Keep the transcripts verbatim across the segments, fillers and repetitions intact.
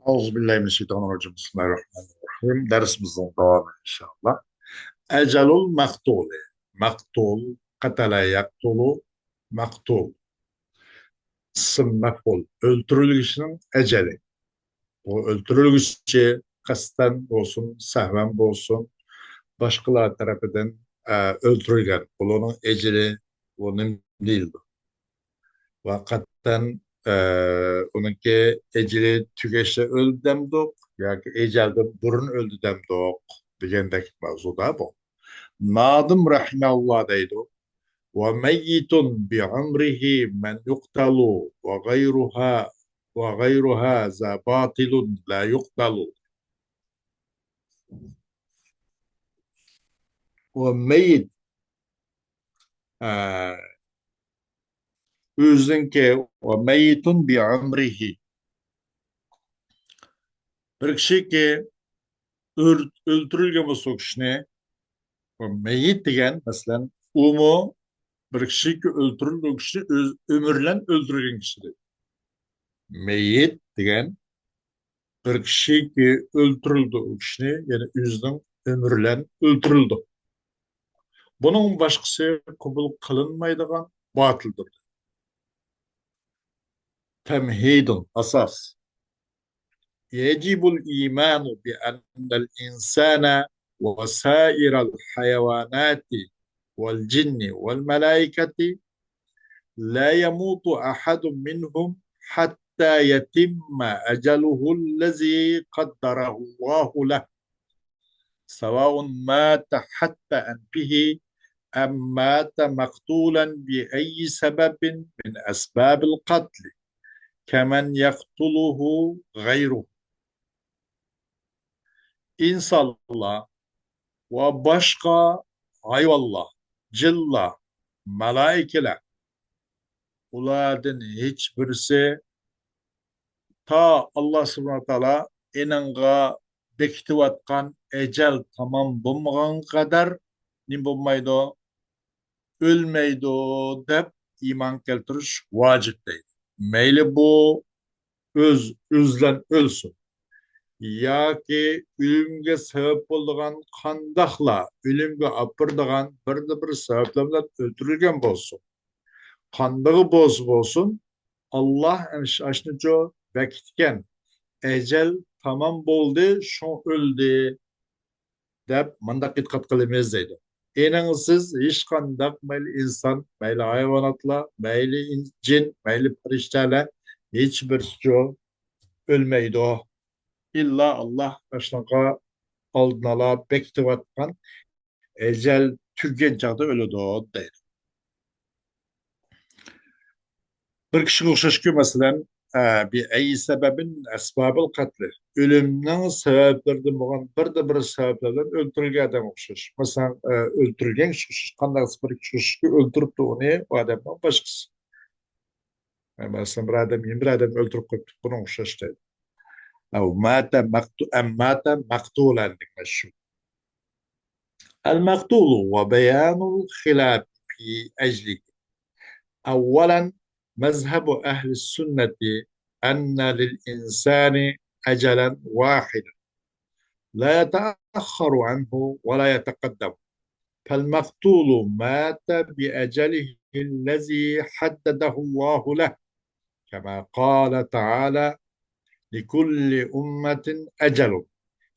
أعوذ بالله من الشيطان الرجيم. بسم الله الرحمن الرحيم. دەرسىمىزنىڭ داۋامى ئىنشائاللا. ئەجەلۇل مەقتۇلى. مەقتۇل، قەتەلە يەقتۇلۇ، مەقتۇل. ئىسىم مەپئۇل. ئۆلتۈرۈلگۈچىنىڭ ئەجەلى. بۇ ئۆلتۈرۈلگۈچى قەستەن بولسۇن، سەھۋەن بولسۇن، باشقىلار تەرىپىدىن، ئە، ئۆلتۈرۈلگەن. بۇلارنىڭ ئەجىلى، بۇ نېمە دېيىلىدۇ؟ ۋە قەستەن، ئە، ئۇنىڭكى ئەجىلى تۈگەشتە ئۆلدى دەمدۇق ياكى ئەجەلدىن بۇرۇن ئۆلدى دەمدۇق دېگەندەك ماۋزۇدا بۇ. نادىم رەھىمەھۇللا دەيدۇ، وميت بعمره من يقتل وغيرها، وغير هذا باطل لا يقتل. ۋە مەييىت، ئە، ئۆزىنىڭكى، ۋە مەييىتۇن بىئەمرىھى. بىر كىشىكى ئۆل-، ئۆلتۈرۈلگەن بولسا ئۇ كىشىنى، ۋە مەييىت دېگەن، مەسىلەن، ئۇمۇ بىر كىشىكى ئۆلتۈرۈلدى، ئۇ كىشىنى ئۆز ئۆمرى بىلەن ئۆلتۈرگەن كىشى دەيدۇ. مەييىت دېگەن بىر كىشىكى ئۆلتۈرۈلدى، ئۇ كىشىنى، يەنى ئۆزىنىڭ ئۆمرى بىلەن ئۆلتۈرۈلدى. بۇنىڭ باشقىسى قوبۇل قىلىنمايدىغان باتىلدۇر. تەمھىدۇن، ئاساس. يجب الإيمان بأن الإنسان وسائر الحيوانات والجن والملائكة لا يموت أحد منهم حتى يتم أجله الذي قدره الله له، سواء مات حتف أنفه أم مات مقتولا بأي سبب من أسباب القتل، كمن يقتله غيره. ئىنسانلار ۋە باشقا ھايۋانلار، جىنلار، مالائىكىلەر، ئۇلاردىن ھېچ بىرسى تا ئاللا سۇبھانەھۇ ۋە تائالا ئېنىڭغا بېكىتىۋاتقان ئەجەل تامام بولمىغانغا قەدەر نېمە بولمايدۇ؟ ئۆلمەيدۇ دەپ ئىمان كەلتۈرۈش ۋاجىپ دەيدۇ. مەيلى بۇ ئۆز، ئۆزلەن ئۆلسۇن ياكى ئۆلۈمگە سەۋەب بولىدىغان قانداقلا ئۆلۈمگە ئاپىرىدىغان بىردە بىر سەۋەبلەر بىلەن ئۆلتۈرۈلگەن بولسۇن. قاندىقى بولسا بولسۇن، ئاللا ئەمىش ئاشنىچۇ بەكىتكەن، ئەجەل تامام بولدى، شۇڭا ئۆلدى دەپ مۇنداق ئېتىقاد قىلىمىز دەيدۇ. ئېنىڭسىز ھېچقانداق مەيلى ئىنسان، مەيلى ھايۋاناتلار، مەيلى ئىن-، جىن، مەيلى پەرىشتەلەر ھېچ بىرسىچۇ ئۆلمەيدۇ. ئىللا ئاللا ئاشۇنىڭغا ئالدىنئالا بېكىتىۋاتقان ئەجەل تۈگىگەن چاغدا ئۆلىدۇ دەيدۇ. بىر كىشىگە ئوخشاشكى، مەسىلەن، ئە، بىئەيي سەبەبىن ئەسبابىل قەتلى. ئۆلۈمنىڭ سەۋەبلىرىدىن بولغان بىردە بىر سەۋەبلەر بىلەن ئۆلتۈرۈلگەن ئادەمگە ئوخشاش. مەسىلەن، ئە، ئۆلتۈرۈلگەن كىشىگە ئوخشاش، قانداق بىر كىشىگە ئوخشاشكى ئۆلتۈرۈپتۇ ئۇنى ئۇ ئادەمنىڭ باشقىسى. ئە، مەسىلەن، بىر ئادەم، يەنە بىر ئادەم ئۆلتۈرۈپ قويۇپتۇ، بۇنىڭغا ئوخشاش دەيدۇ. ئەۋ ماتە مەقتۇ-، ئەم ماتە مەقتۇلەن دېگەن شۇ. المقتول وبيان الخلاف في أجله. أولا، مذهب أهل السنة أن للإنسان أجلا واحدا لا يتأخر عنه ولا يتقدم، فالمقتول مات بأجله الذي حدده الله له، كما قال تعالى: لكل أمة أجل،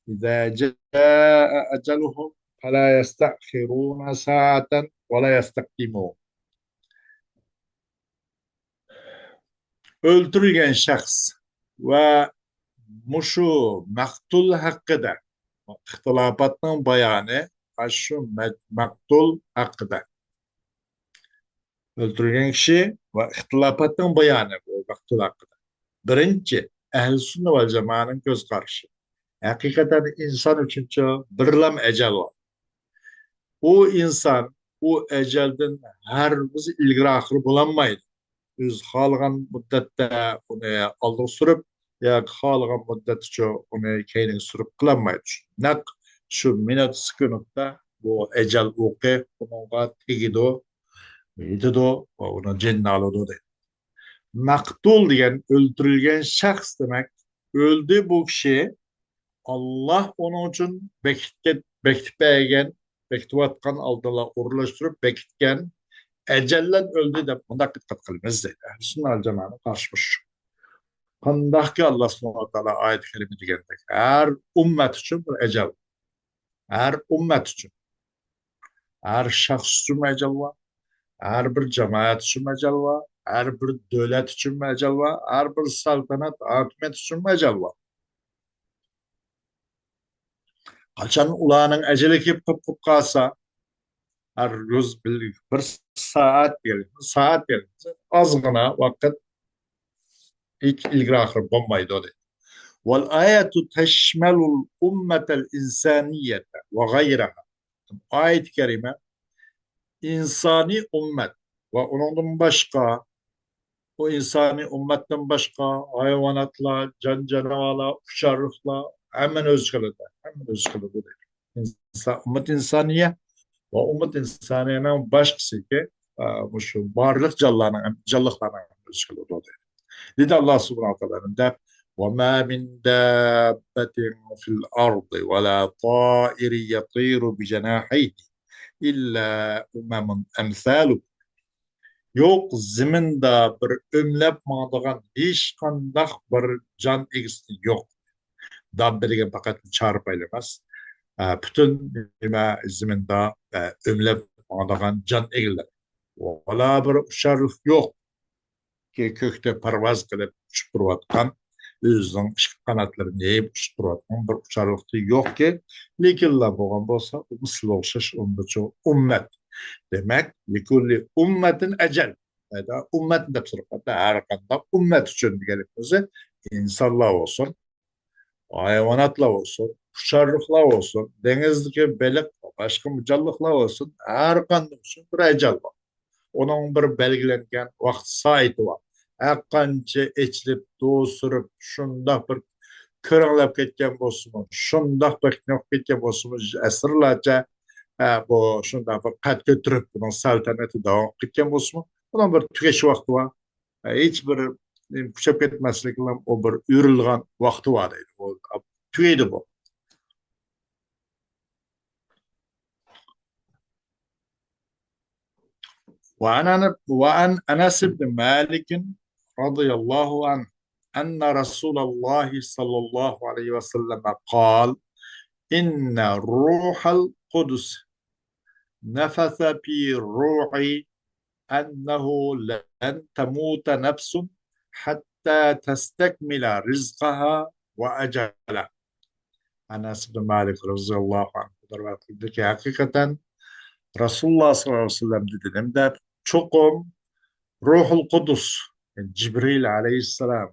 إذا جاء أجلهم فلا يستأخرون ساعة ولا يستقدمون. ئۆلتۈرۈلگەن شەخس ۋە مۇشۇ مەقتۇل ھەققىدە ئىختىلاپاتنىڭ بايانى، ئاشۇ مە-، مەقتۇل ھەققىدە. ئۆلتۈرۈلگەن كىشى ۋە ئىختىلاپاتنىڭ بايانى بۇ مەقتۇل ھەققىدە. بىرىنچى، ئەھلى سۈننە ۋەل جامائەنىڭ كۆز قارىشى. ھەقىقەتەن ئىنسان ئۈچۈنچۇ بىرلام ئەجەل بار. ئۇ ئىنسان ئۇ ئەجەلدىن ھەرگىز ئىلگىرى ئاخىرى بولالمايدۇ. ئۆزى خالىغان مۇددەتتە ئۇنى ئالدىغا سۈرۈپ ياكى خالىغان مۇددەتتىچۇ ئۇنى كەينىگە سۈرۈپ قىلالمايدۇ. نەق شۇ مىنۇت سېكۇنتتا بۇ ئەجەل ئوقى ئۇنىڭغا تېگىدۇ، يېتىدۇ ۋە ئۇنىڭ جېنىنى ئالىدۇ دەيدۇ. مەقتۇل دېگەن ئۆلتۈرۈلگەن شەخس دېمەك. ئۆلدى بۇ كىشى، ئاللا ئۇنىڭ ئۈچۈن بېكىتكەن، بېكىتىپ بەرگەن، بېكىتىۋاتقان، ئالدىنلا ئورۇنلاشتۇرۇپ بېكىتكەن ئەجەلدىن ئۆلدى دەپ مۇنداق ئېتىقاد قىلىمىز دەيدۇ. ئەھلى سۈننە ۋەل جامائەنىڭ قارىشى مۇشۇ. قانداقكى، ئاللا سۇبھانەھۇ ۋە تائالا ئايەت كەرىمە دېگەندەك، ھەر ئۈممەت ئۈچۈن بىر ئەجەل، ھەر ئۈممەت ئۈچۈن، ھەر شەخس ئۈچۈن ئەجەل بار، ھەر بىر جامائەت ئۈچۈن ئەجەل بار، ھەر بىر دۆلەت ئۈچۈن ئەجەل بار، ھەر بىر سەلتەنەت، ھاكىمىيەت ئۈچۈن ئەجەل بار. قاچان ئۇلارنىڭ ئەجىلى كېلىپ قوپۇپ قالسا، ھەرگىز بىر، بىر سائەت دېگەن، سائەت دېگەن ئازغىنا ۋاقىت، ھېچ ئىلگىرى ئاخىرى بولمايدۇ دەيدۇ. والآية تشمل الأمة الإنسانية وغيرها. ئايەت كەرىمە ئىنسانىي ئۈممەت ۋە ئۇنىڭدىن باشقا، ئۇ ئىنسانىي ئۈممەتتىن باشقا ھايۋاناتلار، جان-جانىۋارلار، ئۇچارلىقلار، ھەممىنى ئۆز ئىچىگە ئالىدۇ، ھەممىنى ئۆز ئىچىگە ئالىدۇ دەيدۇ. ئىنسان، ئۈممەت ئىنسانىيە ۋە ئۈممەت ئىنسانىيەنىڭ باشقىسىكى، ئا، مۇشۇ بارلىق جانلارنىڭ، جانلىقلارنىڭ ئۆز ئىچىگە ئالىدۇ دەيدۇ. دېدى ئاللا سۇبھانەھۇ ۋە تائالا دەپ، وما من دابة في الأرض ولا طائر يطير بجناحيه إلا أمم أمثالكم. يوق، زېمىندا بىر ئۆملەپ ماڭىدىغان ھېچقانداق بىر جان ئىگىسى يوق. داببە دېگەن پەقەت چارپايلا ئەمەس. ئە، پۈتۈن نېمە زېمىندا، ئە، ئۆملەپ ماڭىدىغان جان ئىگىلىرى. ۋالا بىر ئۇچارلىق يوق. كى كۆكتە پەرۋاز قىلىپ ئۇچۇپ تۇرۇۋاتقان، ئۆزىنىڭ ئىككى قاناتلىرىنى يېيىپ ئۇچۇپ تۇرۇۋاتقان بىر ئۇچارلىقتا يوقكى، لېكىنلا بولغان بولسا، ئۇمۇ سىلەرگە ئوخشاش ئۈممەت. دېمەك، لكل أمة أجل. ئۈممەتنى دەپ سورىغاندا، ھەر قانداق ئۈممەت ئۈچۈن دېگەنلىك ئۆزى ئىنسانلار بولسۇن، ھايۋاناتلار بولسۇن، ئۇچارلىقلار بولسۇن، دېڭىزدىكى بېلىق، باشقا جانلىقلار بولسۇن، ھەر قانداق ئۈچۈن بىر ئەجەل بار. ئۇنىڭ بىر بەلگىلەنگەن ۋاقىت سائىتى بار. ھەر قانچە ئېچىلىپ، دوۋسۇرۇپ، شۇنداق بىر كۆرەڭلەپ كەتكەن بولسىمۇ، شۇنداق بىر قىينىلىپ كەتكەن بولسىمۇ، ئەسىرلەرچە، ئە، بۇ شۇنداق بىر قەد كۆتۈرۈپ، بۇنىڭ سەلتەنىتى داۋام قىلىپ كەتكەن بولسىمۇ، ئۇنىڭ بىر تۈگەش ۋاقتى بار. ئە، ھېچ بىر نېمە كۈچەپ كەتمەسلىكىنىڭ ئۇ بىر ئۆرۈلگەن ۋاقتى بار دەيدۇ. ئۇ تۈگەيدۇ بۇ. وعن أن-، وعن أنس بن مالك رضي الله عنه أن رسول الله صلى الله عليه وسلم قال: إن روح القدس نفث في روعي أنه لن تموت نفس حتى تستكمل رزقها وأجلها. ئەنەس ئىبن مالىك رەزىياللاھۇ ئەنھۇدىن رىۋايەت قىلدىكى، ھەقىقەتەن رەسۇلۇللاھ سەللەللاھۇ ئەلەيھى ۋەسەللەم دېدى، نېمە دەپ؟ چوقۇم روھۇل قۇدۇس، يەنى جىبرىل ئەلەيھىسسالام،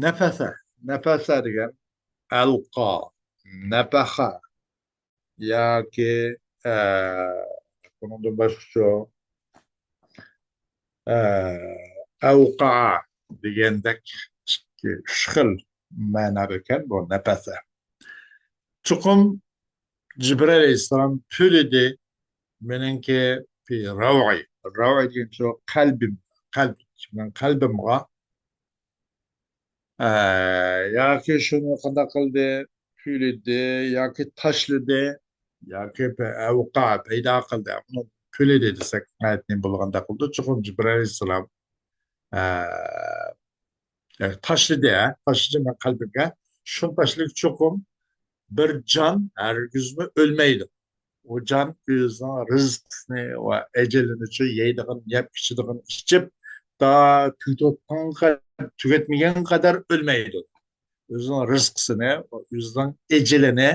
نەفەسە، نەفەسە دېگەن ئەلقا، نەپەخە، ياكى، ئە، بۇنىڭدىن باشقىچە، ئە، ئەۋقا دېگەندەك ئىككى، ئۈچ خىل مەنادا ئىكەن بۇ نەپەسە. چوقۇم جىبرىل ئەلەيھىسسالام پۈۋلىدى، مېنىڭكى پى راۋئى، راۋئى دېگەن شۇ قەلبىم، قەلب، مېنىڭ قەلبىمغا ئە، ياكى شۇنى قانداق قىلدى؟ پۈۋلىدى ياكى تاشلىدى ياكى پە-، ئەۋقا، پەيدا قىلدى. بۇنى پۈۋلىدى دېسەك، ناھايىتى نېمە بولغاندەك قىلىدۇ. چوقۇم جىبرىل ئەلەيھىسسالام، ئە، ياكى تاشلىدى، ھە، تاشلىدى مېنىڭ قەلبىمگە. شۇنى تاشلىدى، چوقۇم بىر جان ھەرگىزمۇ ئۆلمەيدۇ. ئۇ جان ئۆزىنىڭ رىزقىسىنى ۋە ئەجىلىنىچۇ يەيدىغىنىنى يەپ، ئىچىدىغىنىنى ئىچىپ، تا تۈگىتىۋاتقانغا، تۈگەتمىگەنگە قەدەر ئۆلمەيدۇ. ئۆزىنىڭ رىزقىسىنى ۋە ئۆزىنىڭ ئەجىلىنى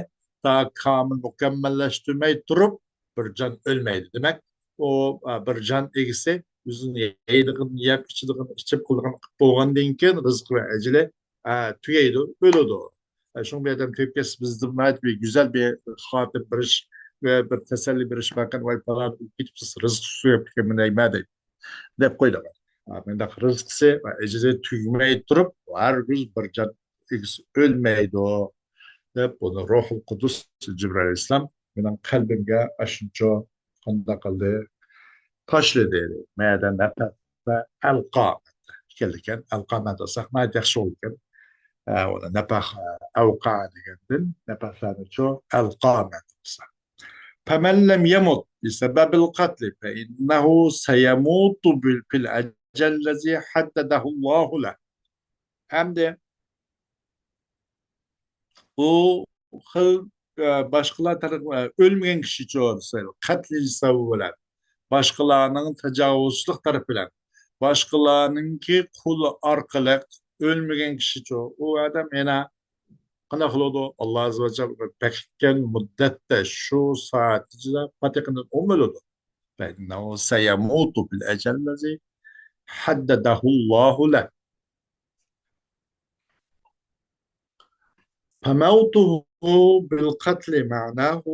تا كامىل مۇكەممەللەشتۈرمەي تۇرۇپ، بىر جان ئۆلمەيدۇ. دېمەك، ئۇ، ئا، بىر جان ئىگىسى ئۆزىنىڭ يەيدىغىنىنى يەپ، ئىچىدىغىنىنى ئىچىپ، قىلىدىغىنىنى قىلىپ بولغاندىن كېيىن، رىزقى ۋە ئەجىلى، ئا، تۈگەيدۇ، ئۆلىدۇ. ئە، شۇڭا بۇ ئادەم كۆپ كەتسە، بىزدىن ناھايىتى بىر گۈزەل بىر خاتىرە بېرىش ۋە بىر تەسەللى بېرىش باركەن، ۋاي، پالان ئۆلۈپ كېتىپسىز، رىزقى تۈگەپتىكەن، مۇندايما دەيدۇ، دەپ قويىدىغان. ئا، مۇنداق رىزقىسى ۋە ئەجرى تۈگىمەي تۇرۇپ، ھەرگىز بىر جان ئىگىسى ئۆلمەيدۇ، دەپ، بۇنى روھۇل قۇدۇس جىبرىل ئەلەيھىسسالام مېنىڭ قەلبىمگە ئاشۇنچە قانداق قىلدى؟ تاشلىدى. مەدە نەپەسە ئەلقا. كېلىدىكەن. ئەلقامە دېسەك ناھايىتى ياخشى بولىدىكەن. ئە، ئۇنى نەپەخ، ئە، ئەۋقە دېگەندىن نەپەخلەرنىچۇ ئەلقامە دېسە. فمن لم يمت بسبب القتل فإنه سيموت بال-، في الأجل الذي حدده الله له. ئەمدى ئۇ خىل، ئە، باشقىلار تەرەپ، ئە، ئۆلمىگەن كىشىچۇ دېسە، قەتل سەۋەبى بىلەن، باشقىلارنىڭ تاجاۋۇزچىلىق تەرىپى بىلەن، باشقىلارنىڭكى قولى ئارقىلىق ئۆلمىگەن كىشىچۇ، ئۇ ئادەم يەنە قانداق قىلىدۇ؟ ئاللا ئەززە ۋە جەل بەكىتكەن مۇددەتتە شۇ سائەت ئىچىدە پاتىقىدىن ئۆلىدۇ. فإنه سيموت بالأجل الذي حدده الله له. فموته بالقتل معناه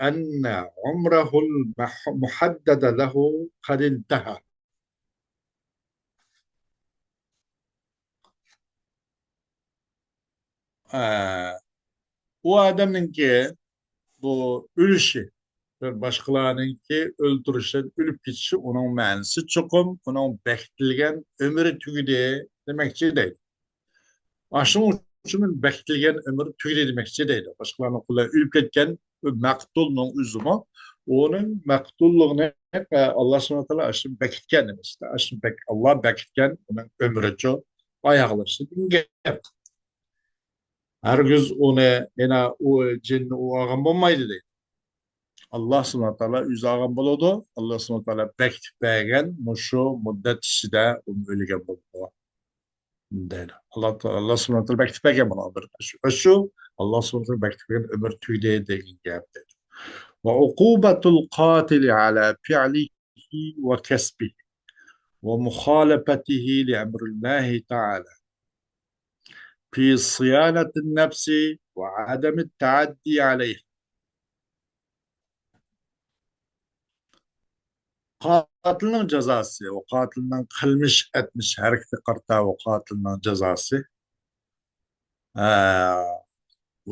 أن عمره المح-، المحدد له قد انتهى. ئە، ئۇ ئادەمنىڭكى بۇ ئۆلۈشى، بىر باشقىلارنىڭكى ئۆلتۈرۈشىدىن ئۆلۈپ كېتىشى، ئۇنىڭ مەنىسى چوقۇم ئۇنىڭ بەكىتىلگەن ئۆمرى تۈگىدى دېمەكچى دەيدۇ. ئاشۇنىڭ ئۈچۈن بەكىتىلگەن ئۆمرى تۈگىدى دېمەكچى دەيدۇ. باشقىلارنىڭ قولى ئۆلۈپ كەتكەن مەقتۇلنىڭ ئۆزىمۇ ئۇنىڭ مەقتۇللۇقىنى، ئە، ئاللا سۇبھانەھۇ ۋە تائالا ئاشۇنى بەكىتكەن دېمەكچى. ئاشۇنى بەك-، ئاللا بەكىتكەن ئۇنىڭ ئۆمرىچۇ ئاياغلىشىدىن گەپ. ھەرگىز ئۇنى يەنە ئۇ جىننى ئۇ ئالغان بولمايدۇ دەيدۇ. ئاللا سۇبھانەھۇ ۋە تائالا ئۆزى ئالغان بولىدۇ. ئاللا سۇبھانەھۇ ۋە تائالا بەكىتىپ بەرگەن مۇشۇ مۇددەت ئىچىدە ئۇ ئۆلگەن بولىدۇ دەيدۇ. ئاللا، ئاللا سۇبھانەھۇ ۋە تائالا بەكىتىپ بەرگەن بۇنىڭ بىر شۇ، شۇ ئاللا سۇبھانەھۇ ۋە تائالا بەكىتىپ بەرگەن ئۆمۈر تۈگىدى دېگەن گەپ دەيدۇ. وعقوبة القاتل على فعله وكسبه ومخالفته لأمر الله تعالى في صيانة النفس وعدم التعدي عليها. قاتىلنىڭ جازاسى، ئۇ قاتىلنىڭ قىلمىش ئەتمىش ھەرىكىتىگە قارىتا ئۇ قاتىلنىڭ جازاسى. ئە،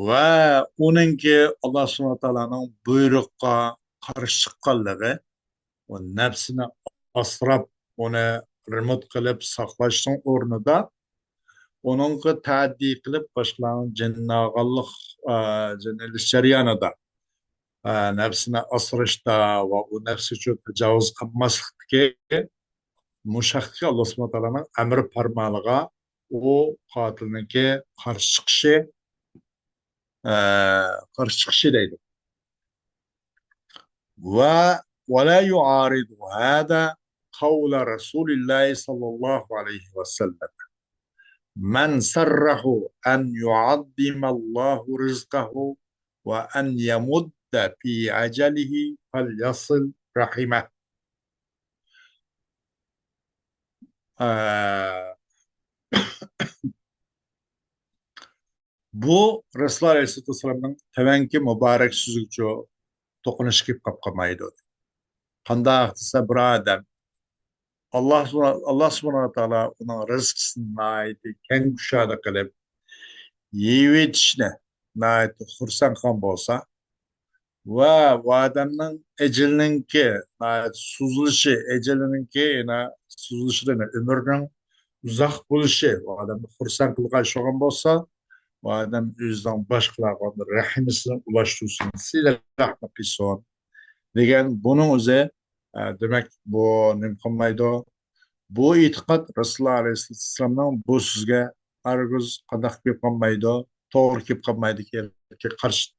ۋە ئۇنىڭكى ئاللا سۇبھانەھۇ ۋە تائالانىڭ بۇيرۇقىغا قارشى چىققانلىقى، ئۇ نەپسىنى ئاسراپ، ئۇنى رېمونت قىلىپ ساقلاشنىڭ ئورنىدا، ئۇنىڭغا تەئەددى قىلىپ، باشقىلارنىڭ جېنىنى ئالغانلىق، ئە، جېنىنى ئېلىش جەريانىدا، ئە، نەپسىنى ئاسراشتا ۋە ئۇ نەپسى ئۈچۈن تاجاۋۇز قىلماسلىقتىكى مۇشۇ ھەقتىكى ئاللا سۇبھانەھۇ ۋە تائالانىڭ ئەمر پەرمانىغا ئۇ قاتىلنىڭكى قارشى چىقىشى، ئە، قارشى چىقىشى دەيدۇ. ۋە، ولا يعارض هذا قول رسول الله صلى الله عليه وسلم: من سره أن يعظم الله رزقه وأن يمد في أجله فليصل رحمه. ئە، بۇ رەسۇلۇللا ئەلەيھىسسالاتۇ ۋەسسالامنىڭ تۆۋەنكى مۇبارەك سۆزىگىچۇ توقۇنۇش كېلىپ قاپ قالمايدۇ. قانداق دېسە، بىر ئادەم ئاللا، ئاللا سۇبھانەھۇ ۋە تائالا ئۇنىڭ رىزقىسىنى ناھايىتى كەڭ كۇشادە قىلىپ، يېيىۋېتىشنى ناھايىتى خۇرسەن قىلغان بولسا، ۋە ئۇ ئادەمنىڭ ئەجىلىنىڭكى ناھايىتى سوزۇلۇشى، ئەجىلىنىڭكى يەنە سوزۇلۇشىدىن ئۆمرىنىڭ ئۇزاق بولۇشى ئۇ ئادەمنى خۇرسەن قىلغان ئىش بولغان بولسا، ئۇ ئادەم ئۆزىنىڭ باشقىلارغا رەھىمىسىنى ئۇلاشتۇرسۇن، سىلە رەھمە قىلسۇن دېگەن بۇنىڭ ئۆزى، ئە، دېمەك، بۇ نېمە قىلمايدۇ؟ بۇ ئېتىقاد رەسۇلۇللا ئەلەيھىسسالامنىڭ بۇ سۆزىگە ھەرگىز قانداق كېلىپ قالمايدۇ، توغرا كېلىپ قالمايدۇ، كېلىپ قارشى،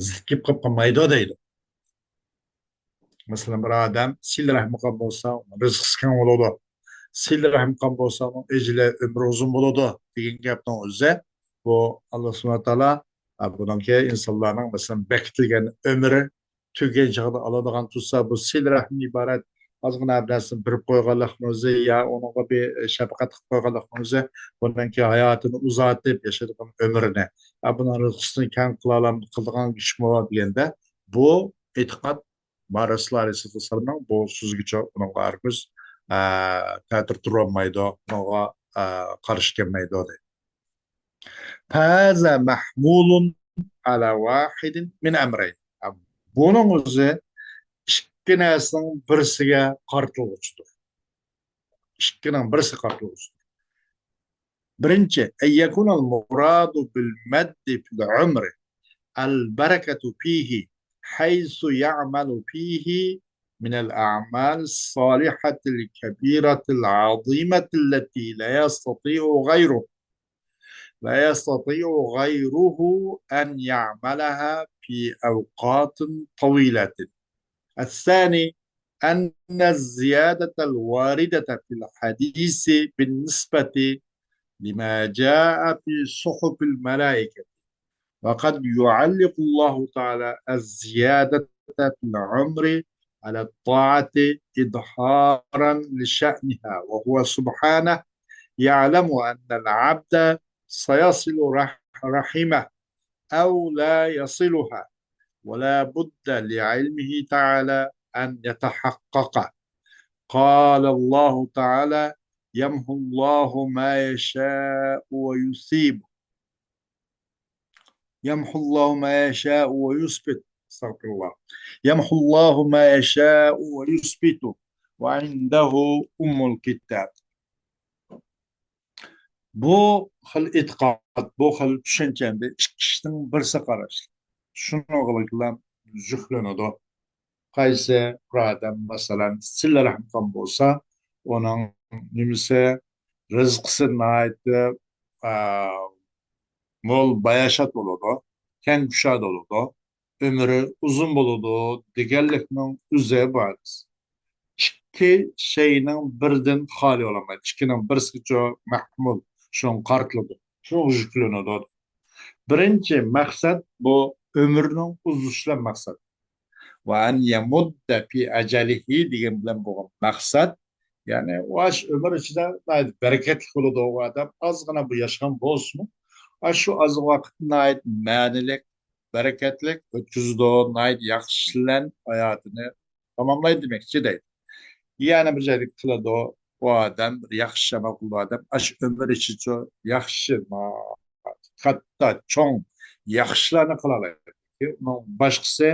زىت كېلىپ قالمايدۇ دەيدۇ. مەسىلەن، بىر ئادەم سىلە رەھىم قىلغان بولسا، رىزقىسى كەڭ بولىدۇ. سىلە رەھىم قىلغان بولسا، ئۇنىڭ ئەجىلى، ئۆمرى ئۇزۇن بولىدۇ دېگەن گەپنىڭ ئۆزى، بۇ ئاللا سۇبھانەھۇ ۋە تائالا، ئە، بۇنىڭكى ئىنسانلارنىڭ، مەسىلەن، بەكىتىلگەن ئۆمرى تۈگىگەن چاغدا ئالىدىغان تۇرسا، بۇ سىلە رەھىمدىن ئىبارەت ئازغىنە بىر نەرسىنى بېرىپ قويغانلىقنىڭ ئۆزى يا ئۇنىڭغا بىر شەپقەت قىلىپ قويغانلىقنىڭ ئۆزى بۇنىڭكى ھاياتىنى ئۇزارتىپ، ياشايدىغان ئۆمرىنى، ئە، بۇنىڭ رىزقىسىنى كەڭ قىلالام-، قىلىدىغان كۈچمۇ بار دېگەندە، بۇ ئېتىقاد ما رەسۇلۇللا ئەلەيھىسسالاتۇ ۋەسسالامنىڭ بۇ سۆزىگىچۇ ئۇنىڭغا ھەرگىز، ئە، تەتۈر تۇرالمايدۇ، ئۇنىڭغا، ئە، قارشى كەلمەيدۇ دەيدۇ. فهذا محمول على واحد من أمرين. بۇنىڭ ئۆزى ئىككى نەرسىنىڭ بىرسىگە قارىتىلغۇچىدۇر. ئىككىنىڭ بىرسىگە قارىتىلغۇچىدۇر. بىرىنچى، أن يكون المراد بالمد في العمر البركة فيه، حيث يعمل فيه من الأعمال الصالحة الكبيرة العظيمة التي لا يستطيع غيره، لا يستطيع غيره أن يعملها في أوقات طويلة. الثاني، أن الزيادة الواردة في الحديث بالنسبة لما جاء في صحف الملائكة، وقد يعلق الله تعالى الزيادة في العمر على الطاعة إظهارا لشأنها، وهو سبحانه يعلم أن العبد سيصل رح-، رحمه أو لا يصلها، ولا بد لعلمه تعالى أن يتحقق. قال الله تعالى: يمحو الله ما يشاء ويثبت، يمحو الله ما يشاء ويثبت، أستغفر الله، يمحو الله ما يشاء ويثبت، وعنده أم الكتاب. بۇ خىل ئېتىقاد، بۇ خىل چۈشەنچە ئەمدى ئىككى ئىشنىڭ بىرسى قاراشلىق. شۇنىڭغىلا يۈكلىنىدۇ. قايسى بىر ئادەم، مەسىلەن، سىلە رەھىم قىلغان بولسا، ئۇنىڭ نېمىسى، رىزقىسى ناھايىتى، ئا، مول باياشات بولىدۇ، كەڭ كۇشادە بولىدۇ، ئۆمرى ئۇزۇن بولىدۇ دېگەنلىكنىڭ ئۆزى بار. ئىككى شەينىڭ بىرىدىن خالىي بولالمايدۇ. ئىككىنىڭ بىرسىچۇ مەھمۇل، شۇڭا قارىتىلىدۇ، شۇڭا يۈكلىنىدۇ. بىرىنچى مەقسەت بۇ ئۆمرىنىڭ ئۇزىشىلا مەقسەت. وأن يمد في أجله دېگەن بىلەن بولغان مەقسەت، يەنى ئاشۇ ئۆمۈر ئىچىدە ناھايىتى بەرىكەتلىك بولىدۇ ئۇ ئادەم. ئازغىنا بۇ ياشىغان بولسىمۇ، ئاشۇ ئاز ۋاقىت ناھايىتى مەنىلىك، بەرىكەتلىك ئۆتكۈزىدۇ، ناھايىتى ياخشى ئىش بىلەن ھاياتىنى تاماملايدۇ دېمەكچى دەيدۇ. يەنە بىر جايدا قىلىدۇ، ئۇ ئادەم بىر ياخشى ئىش ئەمەل قىلىدۇ ئادەم، ئاشۇ ئۆمۈر ئىچىدە ياخشى، كاتتا، چوڭ، ياخشىلارنى قىلالايدۇ. ئۇنىڭ باشقىسى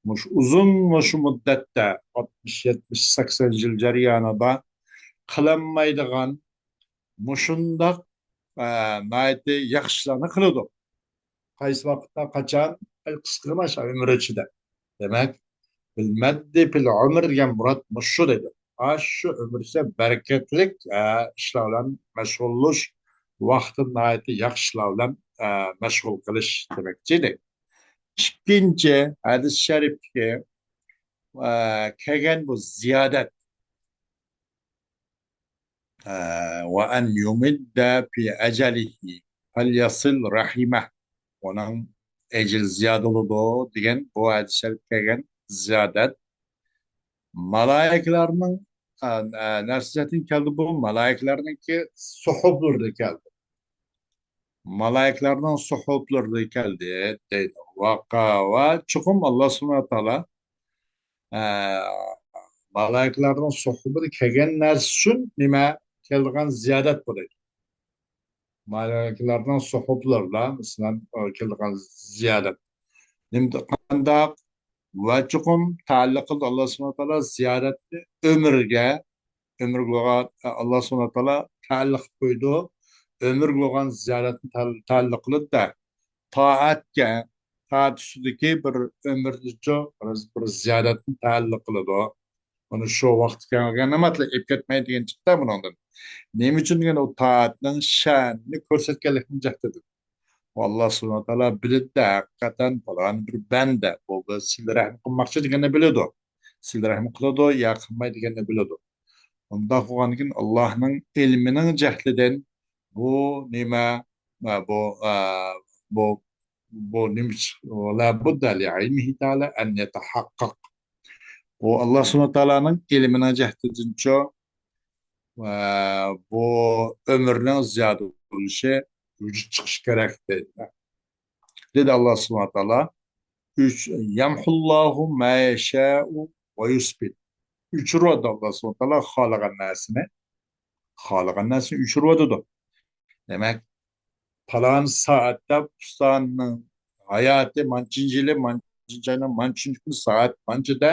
مۇشۇ ئۇزۇن، مۇشۇ مۇددەتتە ئاتمىش، يەتمىش، سەكسەن يىل جەريانىدا قىلالمايدىغان مۇشۇنداق، ئە، ناھايىتى ياخشىلارنى قىلىدۇ. قايسى ۋاقىتتا، قاچان؟ ئەي، قىسقىغىنا شۇ ئۆمۈر ئىچىدە. دېمەك، بالمد في العمر دېگەن مۇراد مۇشۇ دېدى. ئاشۇ ئۆمۈر ئىچىدە بەرىكەتلىك، ئە، ئىشلار بىلەن مەشغۇللىنىش، ۋاقتىنى ناھايىتى ياخشى ئىشلار بىلەن، ئە، مەشغۇل قىلىش دېمەكچى ئىدى. ئىككىنچى ھەدىس شەرىپتىكى، ئە، كەلگەن بۇ زىيادەت، ئە، وأن يمد في أجله فليصل رحمه. ئۇنىڭ ئەجىلى زىيادە بولىدۇ دېگەن بۇ ھەدىس شەرىپتە كەلگەن زىيادەت مالايىكىلەرنىڭ، ئە، ئە، نەرسىدىن كەلدى، بۇ مالايىكىلەرنىڭكى سوھۇفلىرىدا كەلدى. مالايىكىلەرنىڭ سوھۇفلىرىدا كەلدى دەيدۇ. ۋەقە ۋە چوقۇم ئاللا سۇبھانەھۇ ۋە تائالا، ئە، مالايىكىلەرنىڭ سوھۇفىدا كەلگەن نەرسە ئۈچۈن نېمە كېلىدىغان زىيادەت بۇ دەيدۇ. مالايىكىلەرنىڭ سوھۇفلىرىدا، مەسىلەن، ئە، كېلىدىغان زىيادەت. نېمە، قانداق؟ ۋە چوقۇم تەئەللۇق قىلىدۇ. ئاللا سۇبھانەھۇ ۋە تائالا زىيادەتنى ئۆمۈرگە، ئۆمۈرگە بولغان، ئاللا سۇبھانەھۇ ۋە تائالا تەئەللۇق قىلىپ قويىدۇ. ئۆمۈرگە بولغان زىيادەتنى تەئەل-، تەئەللۇق قىلىدۇ-دە، تائەتكە، تائەت ئۈستىدىكى بىر ئۆمۈرنىچۇ، بىر، بىر زىيادەتنى تەئەللۇق قىلىدۇ. ئۇنى شۇ ۋاقىتتا كەلگەن نېمەتلەر ئېلىپ كەتمەي دېگەن چىقتى بۇنىڭدىن. نېمە ئۈچۈن دېگەندە، ئۇ تائەتنىڭ شەنىنى كۆرسەتكەنلىكنىڭ جەھىتىدىن. ئۇ ئاللا سۇبھانەھۇ ۋە تائالا بىلىدۇ، ھەقىقەتەن پالان بىر بەندە، بۇ بىر سىلە رەھىم قىلماقچى دېگەننى بىلىدۇ. سىلە رەھىم قىلىدۇ يا قىلماي دېگەننى بىلىدۇ. ئۇنداق بولغاندىكىن، ئاللانىڭ ئىلمىنىڭ جەھلىدىن بۇ نېمە، بۇ، ئە، بۇ، بۇ نېمە، لا بد لعلمه تعالى أن يتحقق. بۇ ئاللا سۇبھانەھۇ ۋە تائالانىڭ ئىلمىنىڭ جەھتىدىنچۇ، ئە، بۇ ئۆمۈرنىڭ زىيادە بولۇشى، ۋۇجۇد چىقىشى كېرەك دەيدۇ. دېدى ئاللا سۇبھانەھۇ ۋە تائالا، ئۆچ-، يمحو الله ما يشاء ويثبت. ئۆچۈرۈۋاتىدۇ ئاللا سۇبھانەھۇ ۋە تائالا خالىغان نەرسىنى. خالىغان نەرسىنى ئۆچۈرۈۋاتىدۇ. دېمەك، پالان سائەتتە ئۇستاننىڭ ھاياتى مانچىنچى يىلى، مانچىنچى ئاينىڭ مانچىنچى كۈنى سائەت مانچىدا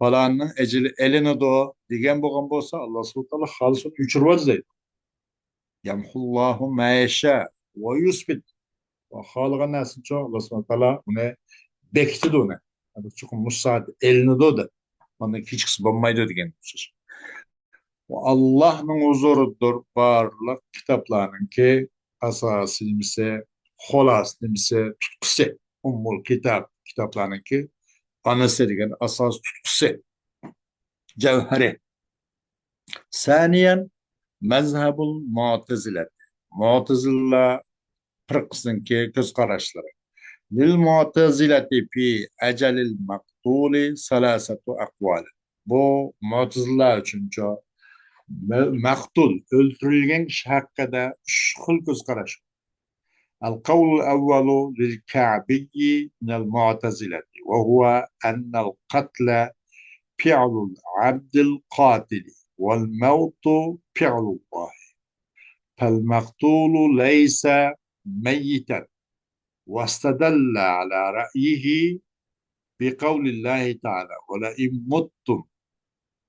پالاننىڭ ئەجىلى ئېلىنىدۇ دېگەن بولغان بولسا، ئاللا سۇبھانەھۇ ۋە تائالا خالىسا ئۇنى ئۆچۈرۈۋاتىدۇ دەيدۇ. يمحو الله ما يشاء ويثبت. ۋە خالىغان نەرسىنىچۇ، ئاللا سۇبھانەھۇ ۋە تائالا ئۇنى بېكىتىدۇ، ئۇنى. چوقۇم مۇشۇ سائەت ئېلىنىدۇ دەپ. ئاندىن كېيىن ھېچقىسى بولمايدۇ دېگەن سۆز. ۋە ئاللانىڭ ھۇزۇرىدۇر بارلىق كىتابلارنىڭكى ئاساسىي نېمىسى، خۇلاسە نېمىسى، تۇتقىسى. ئۇممۇل كىتاب، كىتابلارنىڭكى ئانىسى دېگەن ئاساس تۇتقىسى، جەۋھىرى. ثانيا، مەزھەبۇل مۇئتەزىلەتى. مۇئتەزىلە پىرقىسىنىڭكى كۆز قاراشلىرى. لىل مۇئتەزىلەتى في أجل المقتول ثلاثة أقوال. بۇ مۇئتەزىلە ئۈچۈنچۇ، مە-، مەقتۇل، ئۆلتۈرۈلگەن كىشى ھەققىدە ئۈچ خىل كۆز قاراش. القول الأول للكعبي من المعتزلة، وهو أن القتل فعل العبد القاتل، والموت فعل الله، فالمقتول ليس ميتا، واستدل على رأيه بقول الله تعالى: ولئن متم،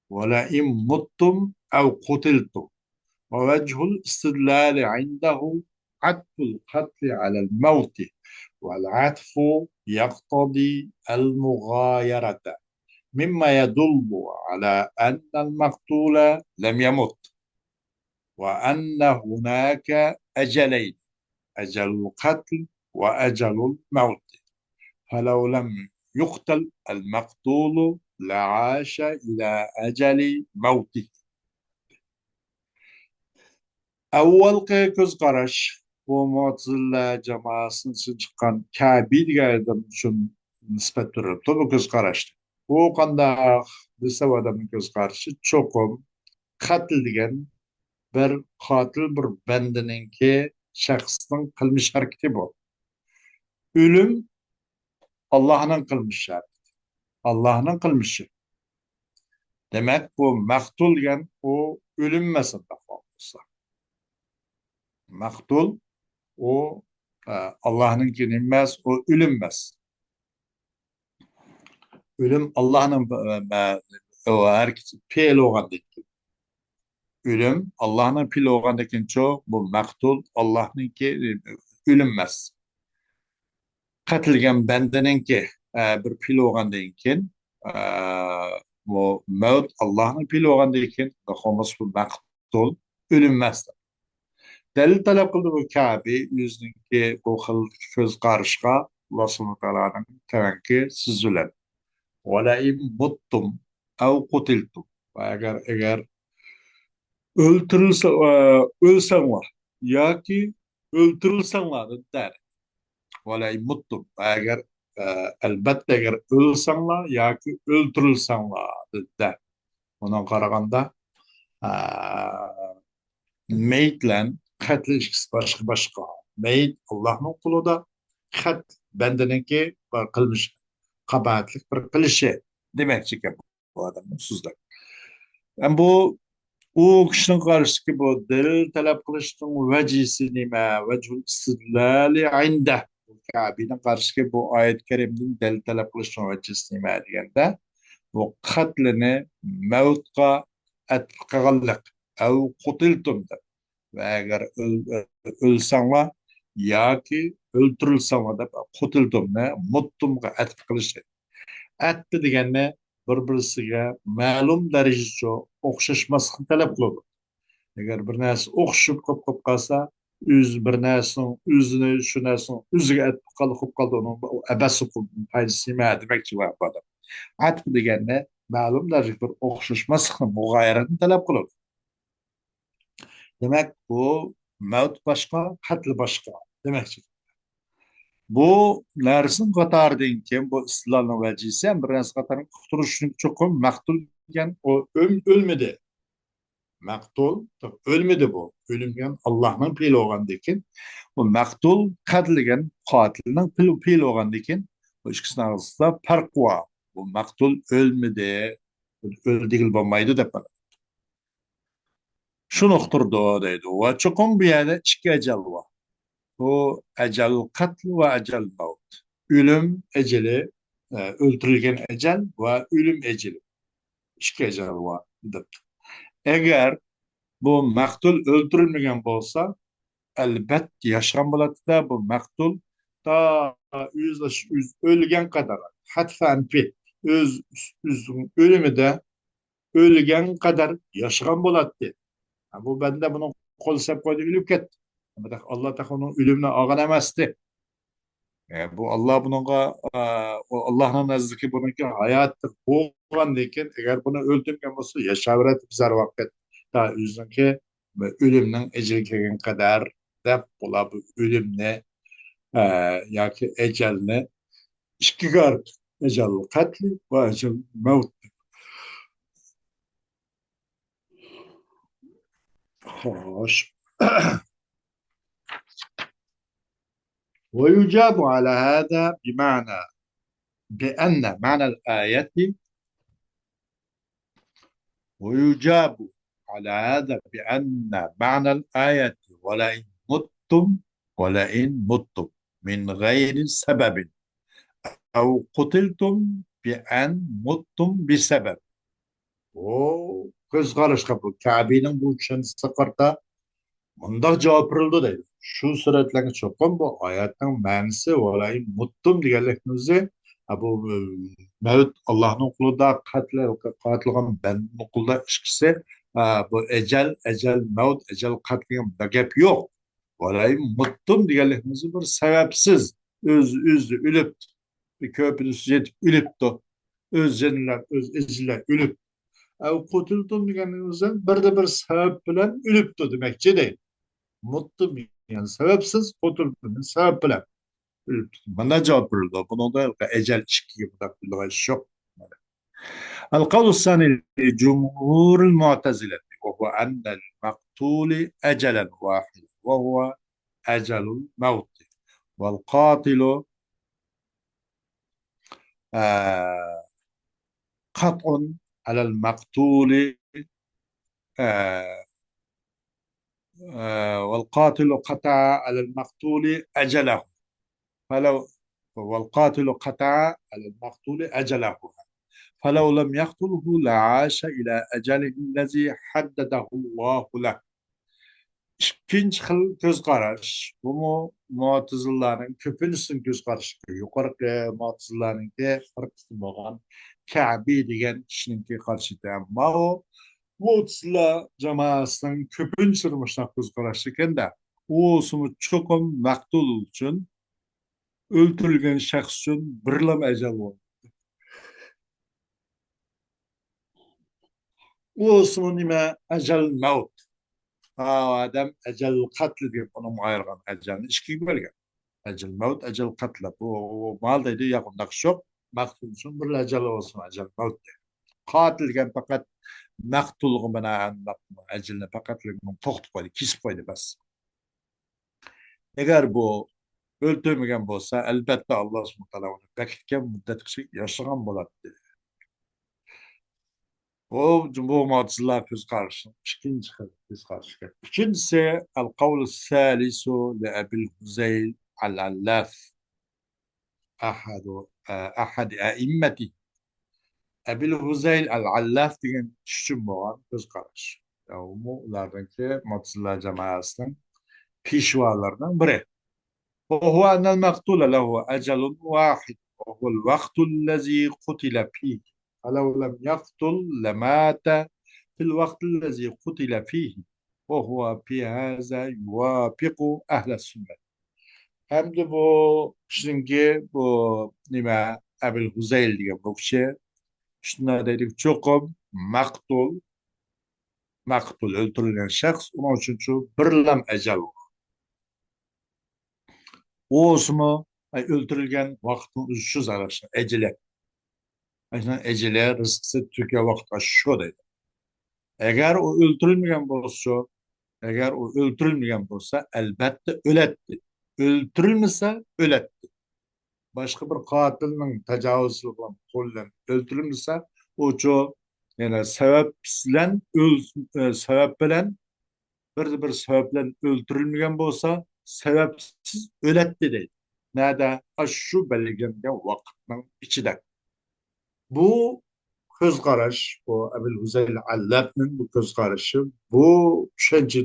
ولئن متم أو قتلتم. ووجه الاستدلال عنده عطف القتل على الموت، والعطف يقتضي المغايرة، مما يدل على أن المقتول لم يمت، وأن هناك أجلين، أجل القتل وأجل الموت، فلو لم يقتل المقتول لعاش إلى أجل موته. ئاۋۋالقى كۆز قاراش، بۇ مۇئتەزىلە جامائەسىدىن چىققان كەبى دېگەن ئادەم ئۈچۈن نىسبەت بېرىلىپتۇ بۇ كۆز قاراشنى. بۇ قانداق دېسە، ئۇ ئادەمنىڭ كۆز قارىشى چوقۇم قەتل دېگەن بىر قاتىل، بىر بەندىنىڭكى، شەخسنىڭ قىلمىش ھەرىكىتى بۇ. ئۆلۈم ئاللاھنىڭ قىلمىشى، ئاللاھنىڭ قىلمىشى. دېمەك، بۇ مەقتۇل دېگەن ئۇ ئۆلۈم ئەمەس، ئۇنداق بولسا. مەقتۇل ئۇ، ئە، ئاللاھنىڭكى نېمە ئەمەس، ئۇ ئۆلۈم ئەمەس. ئۆلۈم ئاللاھنىڭ، ئە، ئە، ئۇ ھەرىكىتى، پېئىل بولغاندىن كېيىن. ئۆلۈم ئاللاھنىڭ پېئىلى بولغاندىن كېيىنچۇ، بۇ مەقتۇل ئاللاھنىڭكى، ئۆلۈم ئەمەس. قەتلىگەن بەندىنىڭكى، ئە، بىر پېئىلى بولغاندىن كېيىن، ئە، بۇ مەۋت ئاللاھنىڭ پېئىلى بولغاندىن كېيىن، بۇ مەقتۇل ئۆلۈم ئەمەس. دەلىل تەلەپ قىلدى بۇ كەبى ئۆزىنىڭكى بۇ خىل كۆز قارىشىغا، ئاللا سۇبھانەھۇ ۋە تائالانىڭ تۆۋەنكى سۆزى بىلەن: ولئن متم أو قتلتم. ئەگەر، ئەگەر ئۆلتۈرۈلسە، ئە، ئۆلسەڭلار ياكى ئۆلتۈرۈلسەڭلار دېدى. ولئن متم، ئەگەر، ئە، ئەلبەتتە ئەگەر ئۆلسەڭلار ياكى ئۆلتۈرۈلسەڭلار دېدى. ئۇنىڭغا قارىغاندا، ئە، مېيىت بىلەن قەتل ئىككىسى باشقا، باشقا. مېيىت ئاللاھنىڭ قولىدا، قەتل بەندىنىڭكى بىر قىلمىش، قاباھەتلىك بىر قىلىشى دېمەكچىكەن بۇ ئادەم سۆزلەپ. ئەم بۇ، ئۇ كىشىنىڭ قارىشىدىكى بۇ دەلىل تەلەپ قىلىشنىڭ ۋەجىسى نېمە؟ وجه الاستدلال عنده. بۇ كەبىنىڭ قارىشىدىكى بۇ ئايەت كەرىمدىن دەلىل تەلەپ قىلىشنىڭ ۋەجىسى نېمە دېگەندە، بۇ قەتلىنى مەۋتقا ئەتىپ قىلغانلىق، أو قتلتم دەپ. ۋە ئەگەر ئۆل-، ئۆلسەڭلار ياكى ئۆلتۈرۈلسەڭلار دەپ، قتلتمنى متمغا ئەتىپ قىلىش. ئەتىپ دېگەننى بىر-بىرسىگە مەلۇم دەرىجىدىچۇ ئوخشاشماسلىقنى تەلەپ قىلىدۇ. ئەگەر بىر نەرسە ئوخشىشىپ قېلىپ، قېلىپ قالسا، ئۆز بىر نەرسىنىڭ ئۆزىنى، شۇ نەرسىنىڭ ئۆزىگە ئەتىپ قالدى، قوپ قالدى، ئۇنىڭ ئەبەس ھوقۇقىنىڭ پايدىسى نېمە دېمەكچى بۇ ئادەم. ئەتىپ دېگەننى مەلۇم دەرىجىدە بىر ئوخشاشماسلىقنى، مۇغايىرەتنى تەلەپ قىلىدۇ. دېمەك، بۇ مەۋت باشقا، قەتل باشقا دېمەكچى. بۇ نەرسىنىڭ قاتارىدىن كېيىن بۇ ئىستىدلالنىڭ ۋەجىسى ھەم بىر نەرسە قاتارىنى ئۇقتۇرۇش ئۈچۈن چوقۇم مەقتۇل دېگەن ئۇ ئۆل-، ئۆلمىدى. مەقتۇل، ئۆلمىدى بۇ. ئۆلۈنگەن ئاللاھنىڭ پېئىلى بولغاندىن كېيىن، بۇ مەقتۇل، قەتلىگەن قاتىلنىڭ پېئىل-، پېئىلى بولغاندىن كېيىن، بۇ ئىككىسىنىڭ ئارىسىدا پەرق بار. بۇ مەقتۇل ئۆلمىدى، ئۆلدى دېگىلى بولمايدۇ دەپ قالىدۇ. شۇنى ئۇقتۇرىدۇ دەيدۇ. ۋە چوقۇم بۇ يەردە ئىككى ئەجەل بار. بۇ ئەجەل قەتل ۋە ئەجەل مەۋت. ئۆلۈم ئەجىلى، ئە، ئۆلتۈرۈلگەن ئەجەل ۋە ئۆلۈم ئەجىلى. ئىككى ئەجەل بار دەپتۇ. ئەگەر بۇ مەقتۇل ئۆلتۈرۈلمىگەن بولسا، ئەلبەتتە ياشىغان بولاتتى-دە، بۇ مەقتۇل تا ئۆز، ئۆز ئۆلگەن قەدەر، ھەتتا ئۆز، ئۆز ئۆلۈمىدە ئۆلگەن قەدەر ياشىغان بولاتتى. ھە، بۇ بەندە بۇنىڭ قول سەپ قويدى، ئۆلۈپ كەتتى. بىراق ئاللا تېخى ئۇنىڭ ئۆلۈمىنى ئالغان ئەمەستى. ئە، بۇ ئاللا بۇنىڭغا، ئە، ئۇ ئاللانىڭ نەزىرىدىكى بۇنىڭكى ھاياتى بولغاندىن كېيىن، ئەگەر بۇنى ئۆلتۈرگەن بولسا، ياشاۋېرەتتى بىز ھەر ۋاقىت. تا ئۆزىنىڭكى ئۆلۈمنىڭ ئەجىلى كەلگەن قەدەر دەپ، بۇلار بۇ ئۆلۈمنى، ئە، ياكى ئەجەلنى ئىككىگە ئايرىپ، ئەجەل قەتلى ۋە ئەجەل مەۋت. خوش. ويجاب على هذا بمعنى، بأن معنى الآية، ويجاب على هذا بأن معنى الآية ولئن متم، ولئن متم من غير سبب أو قتلتم بأن متم بسبب. ئۇ كۆز قاراشقا، بۇ كەبىنىڭ بۇ چۈشەنچىسىگە قارىتا مۇنداق جاۋاب بېرىلىدۇ دەيدۇ. شۇ سۈرەتلەرگە چوقۇم بۇ ئايەتنىڭ مەنىسى ۋەلئىن مۇتتۇم دېگەنلىكنىڭ ئۆزى، ھە، بۇ، ئە، مەۋت ئاللاھنىڭ قولىدا، قەتل، قاتىلغان بەندىنىڭ قولىدا ئىككىسى، ھە، بۇ ئەجەل، ئەجەل مەۋت، ئەجەل قەتل دېگەن بۇنداق گەپ يوق. ۋەلئىن مۇتتۇم دېگەنلىكنىڭ ئۆزى بىر سەۋەبسىز، ئۆز، ئۆزى ئۆلۈپ، بىر كۆپۈنۈشى يېتىپ ئۆلۈپتۇ. ئۆز جېنىلار، ئۆز ئەجىللەر ئۆلۈپ. ئەۋ قۇتۇلتۇم دېگەننىڭ ئۆزى بىردە بىر سەۋەب بىلەن ئۆلۈپتۇ دېمەكچى دەيدۇ. مۇتتۇم، يەنى سەۋەبسىز، قۇتۇلتۇم، سەۋەب بىلەن ئۆلۈپتۇ. مانا جاۋاب بېرىلىدۇ. بۇنىڭدا ئەجەل ئىككىگە مۇنداق بىلىدىغان ئىش يوق. القول الثاني لجمهور المعتزلة وهو أن المقتول أجلا واحدا وهو أجل الموت والقاتل، آه، قطع على المقتول، آه، آه، والقاتل قطع على المقتول أجله فلو، والقاتل قطع على المقتول أجله فلو لم يقتله لعاش إلى أجله الذي حدده الله له. ئىككىنچى خىل كۆز قاراش، بۇمۇ مۇئتەزىلىلەرنىڭ كۆپىنچىسىنىڭ كۆز قارىشى. يۇقىرىقى مۇئتەزىلىلەرنىڭكى بىر قىسىم بولغان كەبى دېگەن كىشىنىڭكى قارىشى. ئەمما ئۇ مۇئتەزىلە جامائەسىنىڭ كۆپىنچىسىدە مۇشۇنداق كۆز قاراش ئىكەن-دە. ئۇ بولسىمۇ چوقۇم مەقتۇل ئۈچۈن، ئۆلتۈرۈلگەن شەخس ئۈچۈن بىرلام ئەجەل بولىدۇ. ئۇ بولسىمۇ نېمە؟ ئەجەل مەۋت. ھا، ئادەم ئەجەل قەتلى دەپ ئۇنىڭ ئايرىغان ئەجەلنى ئىككىگە بۆلگەن. ئەجەل مەۋت، ئەجەل قەتلى. بۇ، بۇ مال دەيدۇ، ياق، ئۇنداق ئىش يوق. مەقتۇل ئۈچۈن بىر ئەجەل بولسۇن، ئەجەل مەۋت دەيدۇ. قاتىل دېگەن پەقەت مەقتۇلغا بىنائەن ئەجىلنى پەقەت توختىتىپ قويدى، كېسىپ قويدى، بەس. ئەگەر بۇ ئۆلتۈرمىگەن بولسا، ئەلبەتتە، ئاللا سۇبھانەھۇ ۋە تائالا ئۇنى بەكرىتكەن مۇددەتكىچە ياشىغان بولاتتى. بۇ، بۇ مۇئتەزىلە كۆز قارىشىنىڭ ئىككىنچى خىل كۆز قارىشى. ئۈچىنچىسى، القول الثالث لأبي الهذيل العلاف، أحد، أحد أئمته. ئەبىل ھۇزەيل ئەل ئەللاف دېگەن چۈشۈم بولغان كۆز قاراش. ئۇمۇ ئۇلاردىنكى مۇتەزىلە جامائەسىنىڭ پېشۋالىرىنىڭ بىرى. وهو أن المقتول له أجل واحد وهو الوقت الذي قتل فيه فلو لم يقتل لمات في الوقت الذي قتل فيه وهو في هذا يوافق أهل السنة. ھەمدە بۇ كىشىنىڭكى بۇ نېمە، ئەبىل ھۇزەيل دېگەن بۇ كىشى شۇنداق دەيدۇ، چوقۇم مەقتۇل، مەقتۇل، ئۆلتۈرۈلگەن شەخس، ئۇنىڭ ئۈچۈنچۇ بىرلام ئەجەل بار. ئۇ بولسىمۇ، ئەي، ئۆلتۈرۈلگەن ۋاقىتنىڭ ئۆزى شۇ زادى، ئەجىلى. ئەجىلى، رىزقىسى تۈگىگەن ۋاقىت شۇ دەيدۇ. ئەگەر ئۇ ئۆلتۈرۈلمىگەن بولسىچۇ، ئەگەر ئۇ ئۆلتۈرۈلمىگەن بولسا، ئەلبەتتە ئۆلەتتى. ئۆلتۈرۈلمىسە، ئۆلەتتى. باشقا بىر قاتىلنىڭ تاجاۋۇزچىلىقى بىلەن قولى بىلەن ئۆلتۈرۈلمىسە، ئۇچۇ يەنە سەۋەب بىلەن ئۆل-، ئە، سەۋەب بىلەن، بىر، بىر سەۋەب بىلەن ئۆلتۈرۈلمىگەن بولسا، سەۋەبسىز ئۆلەتتى دەيدۇ. نەدە؟ ئاشۇ بەلگىلەنگەن ۋاقىتنىڭ ئىچىدە. بۇ كۆز قاراش، بۇ ئەبۇل ھۇزەيل ئەللەپنىڭ بۇ كۆز قارىشى، بۇ چۈشەنچە،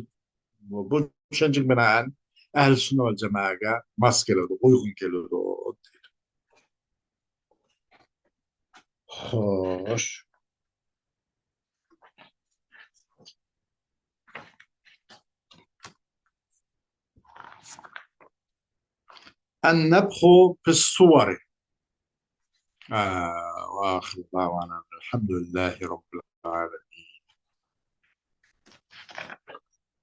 بۇ چۈشەنچىگە بىنائەن ئەھلى سۈننە ۋەل جامائەگە ماس كېلىدۇ، ئۇيغۇن كېلىدۇ دەيدۇ. خوش. النفخ في الصور. آه، وآخر دعوانا الحمد لله رب العالمين.